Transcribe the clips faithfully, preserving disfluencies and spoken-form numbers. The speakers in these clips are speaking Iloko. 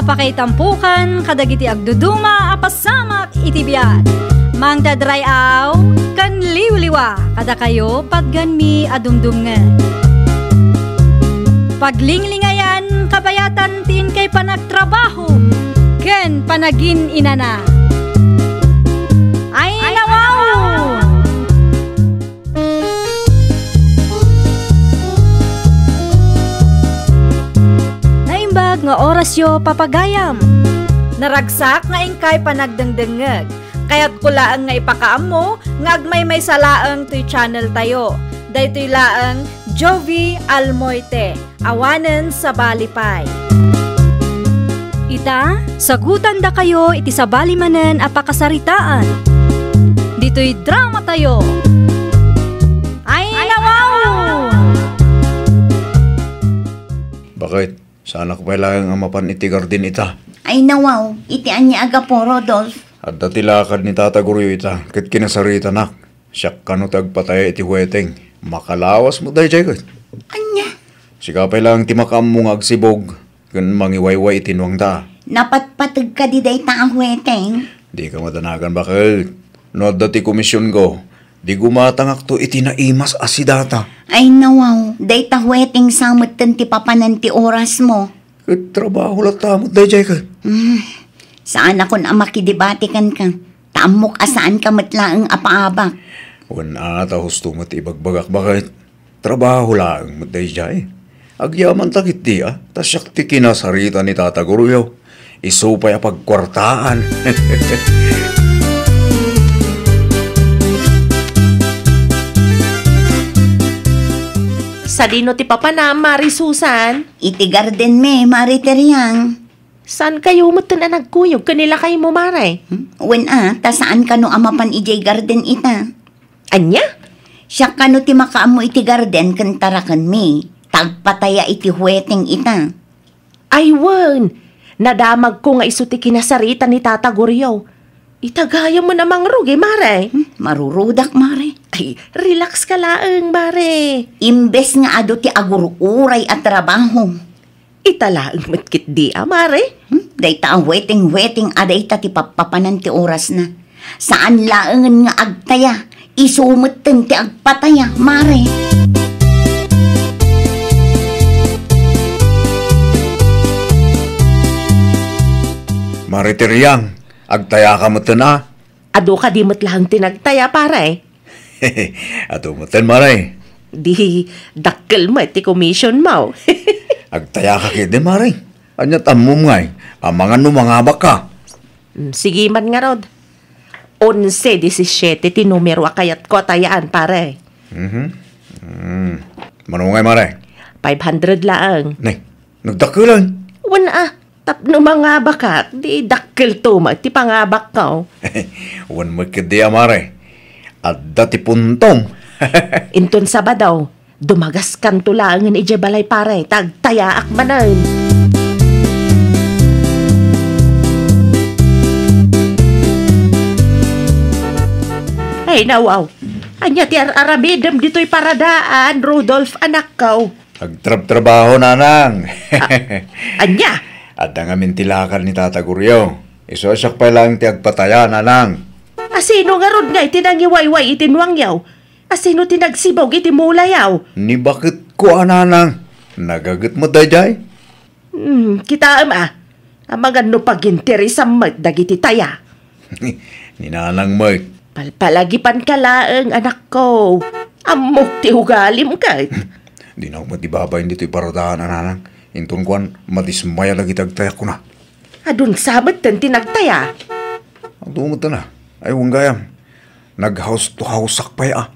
Pakaitampokan kadagiti agduduma a pasamak iti biag. Mangted ray-aw ken liwliwa kadakayo patganmi a dumdumngeg. Paglinglingayan kabayatan ti inkay panagtrabaho ken panagin-inana. Ay, nawaw! Naimbag nga orasyo, papagayam. Naragsak nga inkay panagdengdengngeg. Kayatko laeng nga ipakaammo nga agmaymaysa laeng toy channel tayo. Daytoy laeng Jovi Almoite. Awanen sabali pay. Ita, sagutandakayo iti sabali manen a pakasaritaan. Ditoy drama tayo. Ay, nawaw! Bakit? Saanak pay laeng a mapan iti garden ita. Ay, nawaw, iti ania a gapu, Rodolf? Adda ti lakad ni Tata Goryo ita, ket kinasaritanak. Siak kano ti agpataya iti hueteng. Makalawas met daydiay ket. Ania? Sika pay laeng ti makaammo nga agsibog ken mangiwayway iti nuangta. Napatpateg kadi dayta a hueteng? Dika madanagan, baket. No adda ti komisionko, di gumatangakto iti naimas a sidata. Ay, nawaw, dayta hueteng sa metten ti papanan ti orasmo. Ket trabaho latta met daydiay ket. Mm, saanakon a makidebate kenka. Ta ammok a saanka met laeng a paabak. Wen a, ta husto met ibagbagak, baket. Trabaho laeng met daydiay. Agyamanta ketdi a, ta siak ti kinasarita ni Tata Goryo. Isu pay a pagkuartaan. Sadino ti papanam, Mari Susan? Iti gardenmi, Mari Teriang. Saankayo metten a nagkuyog ken ni lakaymo, Mare? Hmm? Wen a, ta saan kano a mapan idiay garden ita. Ania? Siak kano ti makaammo iti garden ken tarakenmi. Ta agpataya iti hueteng ita. Ay wen, nadamagko nga isu ti kinasarita ni Tata Goryo. Ita gayam a mangrugi, Mare. Hmm, marurudak, Mare. Ay, relax ka laeng, Mare. Imbes nga adu ti agur-uray a trabaho. Ita laeng met ketdi a, Mare. Hmm? Dayta a hueteng-hueteng a dayta ti pappapanan ti orasna. Saan laengen nga agtaya, isu metten ti agpataya, Mare. Mare Teriang, agtayaka metten a. Adu kadi met laeng ti nagtaya, pare? Adu metten, Mare. Di dakkel met ti commission mo. Agtayaka ketdi, Mare. Ania ti ammom ngay? Amangan no mangabakka. Mm, sige man ngarud. Onse disisiete ti numero a kayatko a tayaan, pare. Mhm. Mm. Mano ngay, Mare? Five hundred laeng. Ne, nagdakkelan. Wen a, tapno mangabakak, di dakkelto met ti pangabakko. Wen met ketdi a, Mare. Adda ti puntom. Inton Sabado, dumagaskanto laengen idiay balay, pare, ta agtayaak manen. Ay, nawaw. Ania ti ar-aramidem ditoy paradaan, Rudolf, anakko? Agtrabtrabaho, nanang. A-, ania? Adda ngamin ti lakad ni Tata Goryo. Isu a siak pay laeng ti agpataya, nanang. Asino ngarud ngay ti nangiwayway iti nuangyo? Asino ti nagsibog iti mulayo? Ni baketko a, nanang. Nagaget met daydiay. Hmm, kitaem a. Amangan no paginteresam met dagiti taya. Ni nanang met. Palpalagipanka laeng, anakko. Ammok ti ugalim ket. Dinak met ibabain ditoy paradaan a, nanang. Inton kuan, madismaya dagiti agtayak kuna. Adun sa metten ti nagtaya. Adu metten a. Ay, wen gayam. Naghaus-, hausak pay a.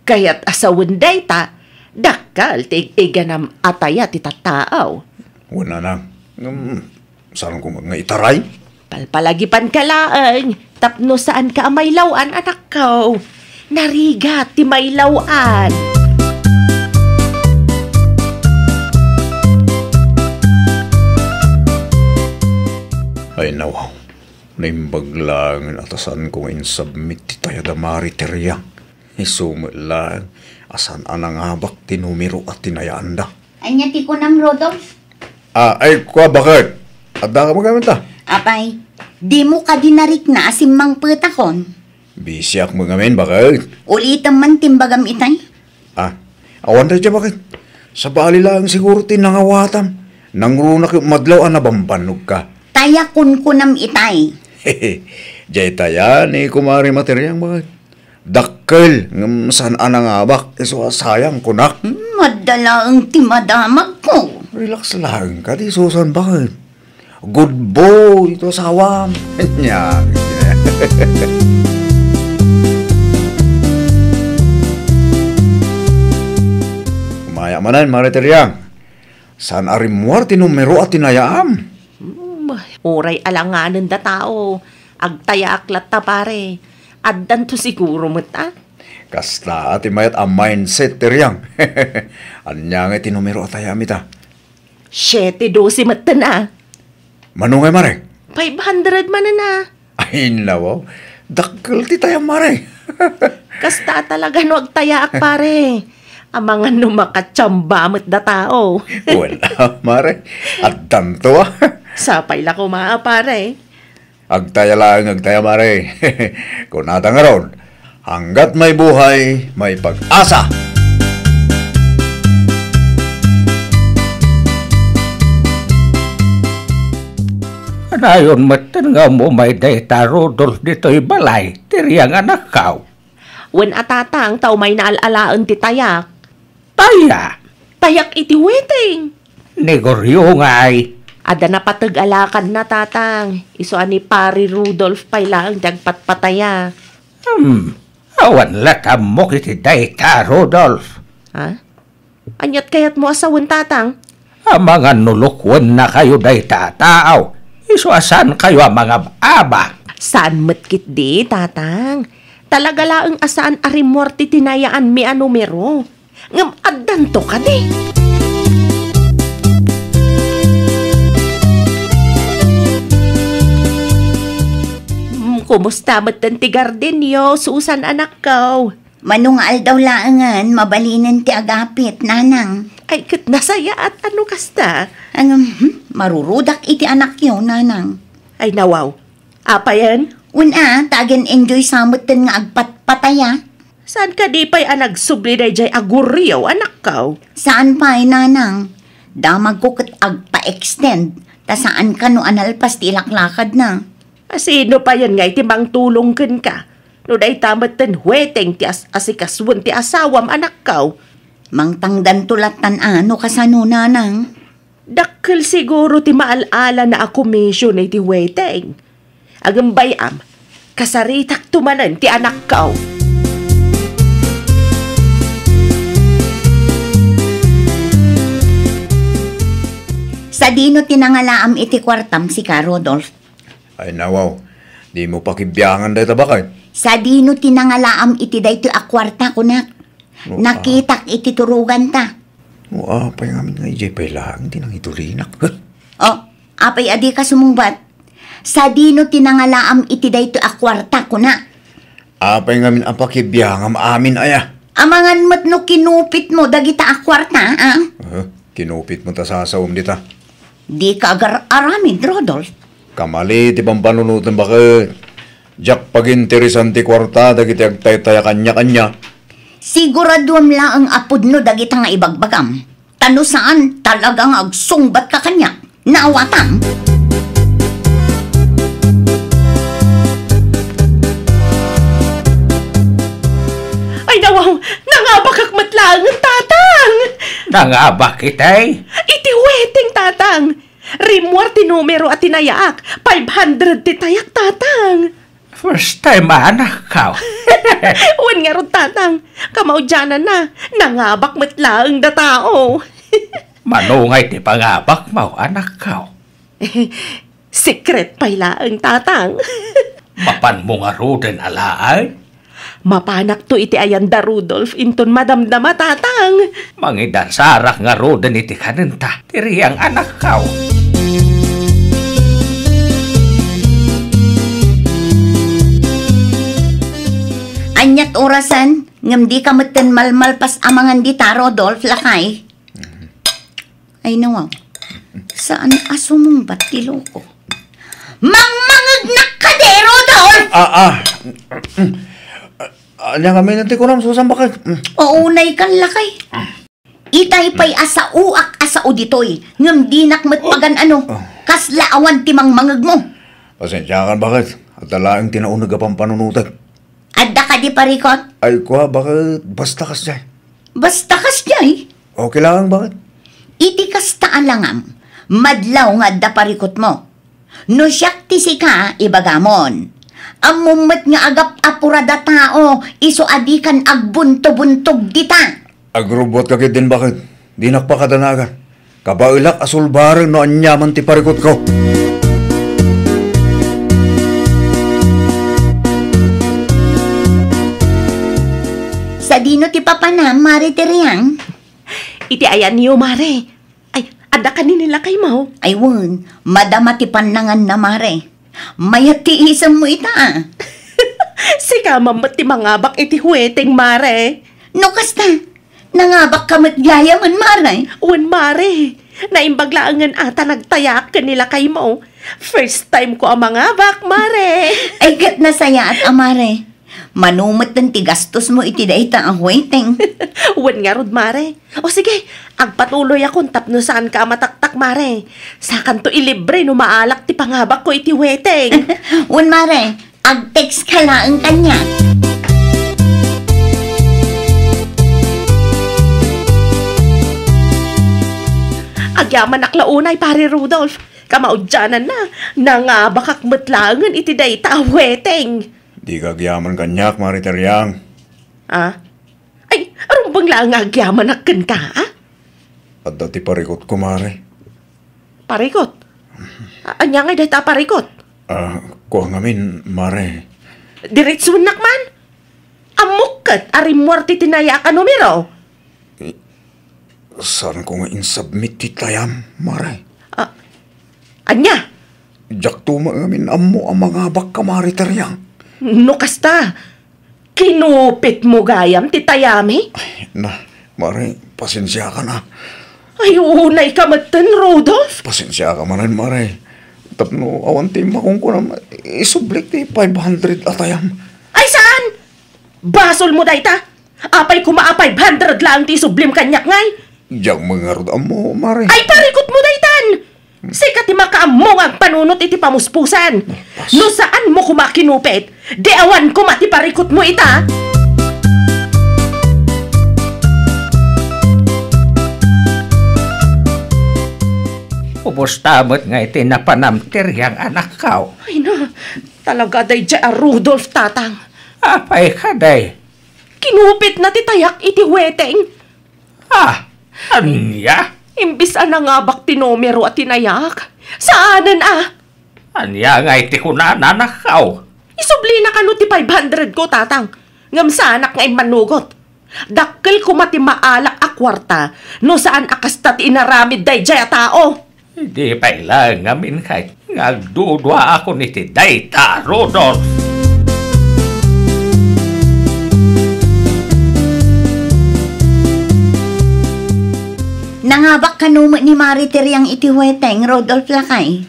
Kayat a sawen dayta, dakkel ti ig-iganam a taya ti tattaaw. Wen, nanang. Ngem, saanko nga itaray? Palpalagipanka laeng, tapno saanka a mailaw-an, anakko. Narigat ti mailaw-an. Ay, nawaw. Naimbag laengen a ta saanko nga insubmit ti taya da Mari Teriang. Isu met laeng a saan a nangabak ti numero a tinayaanda. Ania ti kunam, Rodolf? Ah, ay, kua, baket. Adda ka met ngamin ta? Apay, dimo kadi narikna a simmangpetakon? Bisiak met ngamin, baket. Ulitem man ti imbagam itay. Ah, awan dayta, baket. Sabali laeng siguro ti nangawatam. Nangruna ket madlaw a nabambannogka. Taya kunkunam itay. Jay taya ni Kumare Materiang, baket. Dakkel, ngem saan a nangabak, isu a sayang, kunak. Hmm, adda laeng ti madamagko. Relax laeng kadi, Susan, baket. Good boy to asawam. Nya. Maya manen, Mare Teriang. Saan a rimmuar ti numero a tinayaam? Hmm, uray alanganen da tao. Agtayaak latta, pare. Addanto siguro met, a? Kasta ti mayat a mindset, Teriang. Ania ngay ti numero a tayaam ita? Siete doce metten a. Mano ngay, mare? Five hundred manen a. Ay, nawaw. Dakkel ti tayam, mare. Kasta talaga no agtayaak, pare. Amangan no makachamba met da tao. Wala, mare. Addanto, a. Sapay la koma a, pare. Agtaya laeng, agtaya, mare. Kunata ngarud, hanggat may buhay, may pag-asa. Anayon metten nga umumay dayta Rudolf ditoy balay, Teriang, anakkaw. Wen a, tatang, ta umayna al-alaen ti tayak. Taya? Tayak iti weteng. Ni Goryo ngay? Adda napateg a lakadna, tatang. Isu a ni Pari Rudolf pay laeng ti agpatpataya. Hmm. Awan la ta ammok iti dayta, Rudolf. Ha? Aniat kayatmo a sawen, tatang? Amangan no lukuennakayo dayta a tao, isu a saankayo a mangab-abak. Saan met ketdi, tatang. Talaga laeng a saan a rimmuar ti tinayaanmi a numero. Ngem addanto kadi. Hmm, kumusta metten ti gardenyo, Susan, anakko? Mano nga aldaw laengen, mabalinen ti agapit, nanang. Ay, ket nasayaat a no kasta. Ngem, hmm, marurudak iti anakyo, nanang. Ay, nawaw. Apayen? Wen a, ta agen-enjoy sa metten nga agpatpataya. Saan kadi pay a nagsubli daydiay a Goryo, anakko? Saan pay, nanang. Damagko ket agpa-extend, ta saan kano a nalpas ti ilaklakadna. A sino payen ngay ti mangtulong kenka? No dayta metten weteng ti as-, asikasuen ti asawam, anakko. Mangtangdanto lattan a no kasano, nanang. Dakkel siguro ti maal-alana a komisyon iti weteng. Agem bay-am, kasaritakto manen ti anakko. Sadino ti nangalaam iti kuartam, sika, Rodolph? Ay, nawaw. Dimo pakibiangan dayta, baket. Sadino ti nangalaam iti daytoy a kuarta, kunak? O, a- Nakitak iti turoganta. O, apay ngamin nga idiay pay laeng ti nangitulinak? Huh? O, apay a dika sumungbat? Sadino ti nangalaam iti daytoy a kuarta, kuna? Apay ngamin a pakibiangam amin aya? Amangan met no kinupitmo dagita a kuarta, a? Huh? Kinupitmo ta sasawem dita. Dika agar-aramid, Rodolph. Kamali ti pampanunotem, baket. Diak paginteresan ti kuarta dagiti agtaytay a kaniak, ania? Siguraduem laeng a pudno dagita nga ibagbagam. Ta no saan, talaga nga agsungbatka kaniak. Naawatam? Ay, nawaw! Nangabakak met laengen, tatang! Nangabak itay? Iti weteng, tatang! Rimmuar ti numero a tinayaak. Five hundred ti tayak, tatang. First time, anakko. Wen ngarud, tatang. Kamaudiananna, nangabak met laeng da tao. Mano ngay ti pangabakmo, anakko? Sekret pay laeng, tatang. Mapanmo ngaruden a laeng? Mapanakto iti ayan da Rudolph inton madamdama, tatang. Mangidasarak ngaruden iti kanenta, ti riang anakko. Aniat orasen, ngem dika metten malmalpas a mangan dita, Rodolph, lakay. Ay, nawaw. Saan a sumungbat ti loko? Mangmangegnak kadi, Rudolf! Ah, ah. Ania ngamin ti kunam, Susan, baket? Mm. Uunay kan, lakay. Itay pay a saoak a sao ditoy, ngem dinak met pagan-ano. Ah. Kasla awan ti mangmangegmo. Pasensiakan, baket. Adda laeng ti nauneg a pampanunotek. Adda kadi parikut? Ay, kua, baket. Basta kasdiay. Basta kasdiay? Okay lang, baket. Iti kasta a langam, madlaw nga adda parikutmo. No siak ti sika, ibagamon. Ammom met nga agap-apurada tao, isu a dikan agbuntobuntog dita. Agrubbuatka ketdin, baket. Dinak pakadanagan. Kabaelak a sulbaren no aniaman ti parikutko. Sadino ti papanam, Mare Teriang? Iti ayanyo, Mare. Ay, adda kani ni lakaymo? Ay, wen, madama ti pannanganna, Mare. Mayat ti isemmo ita, a. Sika man met ti mangabak iti hueteng, Mare. No kasta, nangabakka met gayamen, Mare. Wen, Mare. Naimbag laengen a ta nagtayaak ken ni lakaymo. First time ko a mangabak, Mare. Ay, ket nasayaat a, Mare. Mano metten ti gastosmo iti dayta a hueteng. Wen ngarud, Mare. O sige, agpatuloyakon tapno saanka a mataktak, Mare. Sakanto ilibre no maalak ti pangabakko iti hueteng. Wen, Mare, agtext ka laeng kaniak. Agyamanak la unay, Pare Rudolf. Kamaudiananna, nangabakak met laengen iti dayta a hueteng. Dika agyaman kaniak, Mare Teriang. Ah? Ay, rumbeng laeng nga agyamanak kenka, a? Adda ti parikutko, Mare. Parikut? A-, ania ngay dayta a parikut? Ah, kua ngamin, Mare. Diretsuennak man? Ammok ket a rimmuar ti tinayaak a numero. I-, saanko nga insubmit ti tayam, Mare. Ah, ania? Diakto met ngamin ammo a mangabakka, Mare Teriang. No kasta, kinupitmo gayam ti tayami? Ay, na, Mare, pasensiakan a. Ay, unayka metten, Rudolf. Pasensiaka manen, Mare. Tapno awan ti makunkunam, isublik ti five hundred a tayam. Ay, saan? Basolmo dayta? Apay koma a five hundred laeng ti isublim kaniak ngay? Diak met ngarud ammo, Mare. Ay, parikutmo daytan! Sika ti makaammo nga agpanunot iti pamuspusan. Pas- No saanmo koma kinupit, di awan koma ti parikutmo ita. Ubos ta met nga iti napanam ti Teriang, anakko. Ay na, talaga daydiay a Rudolf, tatang. Apay kadi? Kinupitna ti tayak iti hueteng. Ah, ania? Imbis a nangabak ti numero a tinayak, saanen a. Ania ngay ti kunana, anakko? Isublina kano ti five hundred ko, tatang, ngem saanak nga immanugot. Dakkel koma ti maalak a kuarta no saan a kasta ti inaramid daydiay a tao. Idi pay laeng ngamin kay nga agduduaakon iti dayta, Rudolf. Nangabak kano met ni Mare Teriang iti hueteng, Rudolf, lakay?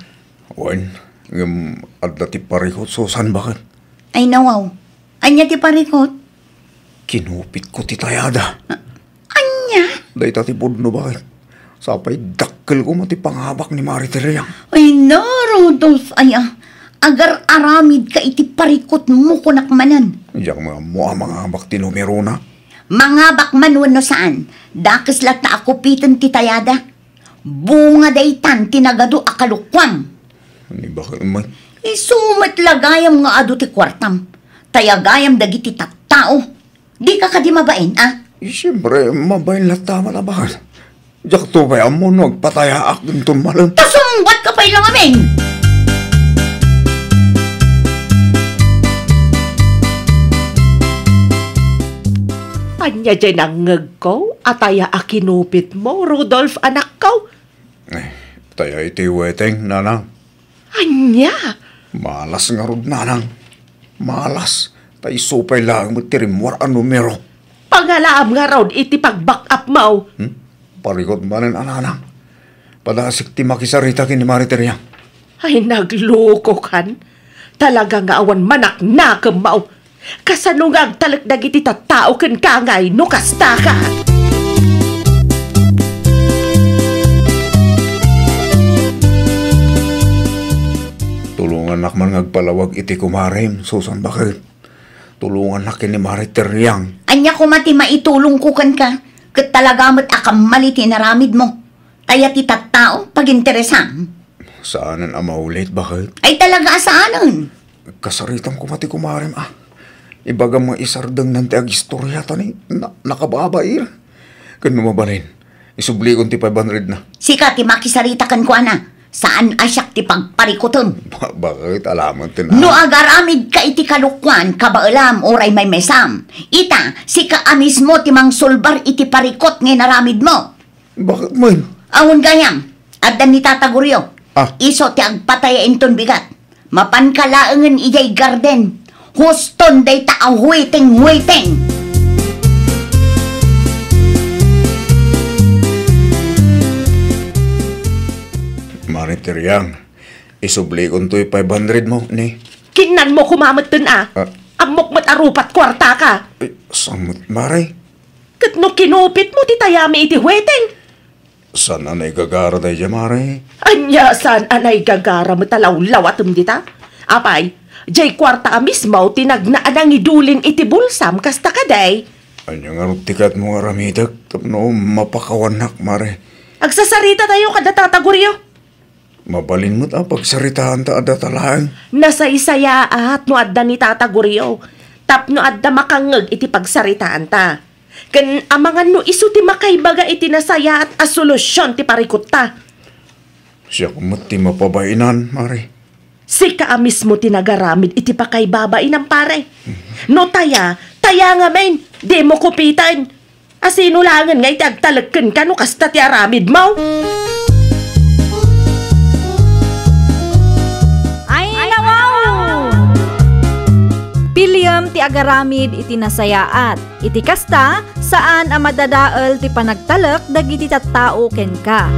Wen, ngem adda ti parikut, Susan, baket. Ay, nawaw. Ania ti parikut? Kinupitko ti tayada. A-, ania? Dayta ti pudno, baket. Sapay dakkel koma ti pangabak ni Mare Teriang. Ay na, Rudolf, aya. Agar-aramidka iti parikutmo, kunak manen. Diak met ammo a mangabak ti numerona. Mangabak man wenno saan, dakes latta a kupiten ti tayada. Bunga daytan ti nagadu a kalukuam. Ni baket met? Isu met la gayam nga adu ti kuartam. Tayagayam dagiti tattao. Dika kadi mabain, a? Siempre, mabain latta met a baket. Diakto pay ammo no agpatayaak dinton malem. Pasungbatka pay la ngamin! Ania diay nangngegko a taya a kinupitmo, Rudolf, anakko? Eh, taya iti weteng, nanang. Ania? Malas ngarud, nanang. Malas. Ta isu pay laeng met ti rimmuar a numero. Pangalaam ngarud iti pag-back up mo. Hmm? Parikut manen a nanang. Padasik ti makisarita ken ni Mari Teriang. Ay, naglukokan. Talaga nga awan manaknakemmo. Kasano nga agtalek dagiti tattao kenka ngay no kastaka? Tulongannak man nga agpalawag iti kumarem, Susan, baket. Tulongannak ken ni Mari Teriang. Ania koma ti maitulongko kenka? Ket talaga met a kammal iti inaramidmo. Taya ti tattao, paginteresam. Saanen a maulit, baket? Ay, talaga a saanen. Kasaritam koma ti kumarem, a. Ibagam nga isardengnan ti agistorya, ta ni, na, nakababair. Ken no mabalin, isublikon ti five hundred na. Sika ti makisarita kenkuana. Saan a siak ti pagparikutem. Ba-, baket, alaman ti na- No agaramidka iti kalokuan, kabaelam, uray maymaysam. Ita, sika a mismo ti mangsulbar iti parikut nga inaramidmo. Baket man? Awan gayam, adda ni Tata Gorio. Ah. Isu ti agpataya inton bigat. Mapanka laengen idiay garden. Huston dayta a huiting-huiting. Mari Teriang, isublikon toy five hundred mo, ni? Kinnanmo koma metten, a. Ah. Ammok met a rupat kuartaka. Eh, saan met, Mari? Ket no kinupitmo ti tayami iti huiting? Saan a naigagara daydiay, Mari? Ania saan a naigagara met a lawlawatem dita? Apay, diay kuarta a mismo ti nagna a nangidulin iti bulsam kasta kadi? Ania ngarud ti kayatmo nga aramidek tapno mapakawannak, Mari? Agsasaritatayo kada Tata Gorio. Mabalin met a pagsaritaanta a data laeng. Nasaysayaat no adda ni Tata Gorio tapno adda makangngeg iti pagsaritaanta. Ken amangan no isu ti makaibaga iti nasayaat a solusion ti parikutta. Siak met ti mapabainan, Mari. Sika a mismo ti nagaramid iti pakaibabainam, pare. No taya, taya ngamin, dimo kupiten. A sino laengen nga iti agtalek kenka no kasta ti aramidmo? Ay, nawaw! Piliem ti agaramid iti nasayaat. Iti kasta, saan a madadael ti panagtalek dagiti tattao kenka.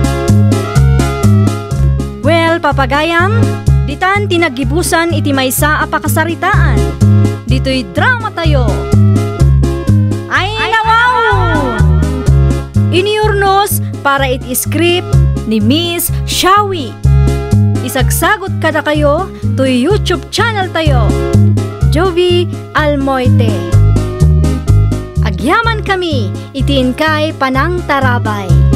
Well, papagayam, ditan ti naggibusan iti maysa a pakasaritaan. Ditoy dramatayo. Ay, nawaw! Iniurnos para iti script ni Miss Shawi. Isagsagot kadakayo toy YouTube channel tayo, Jovi Almoite. Agyamankami iti inkay panangtarabay.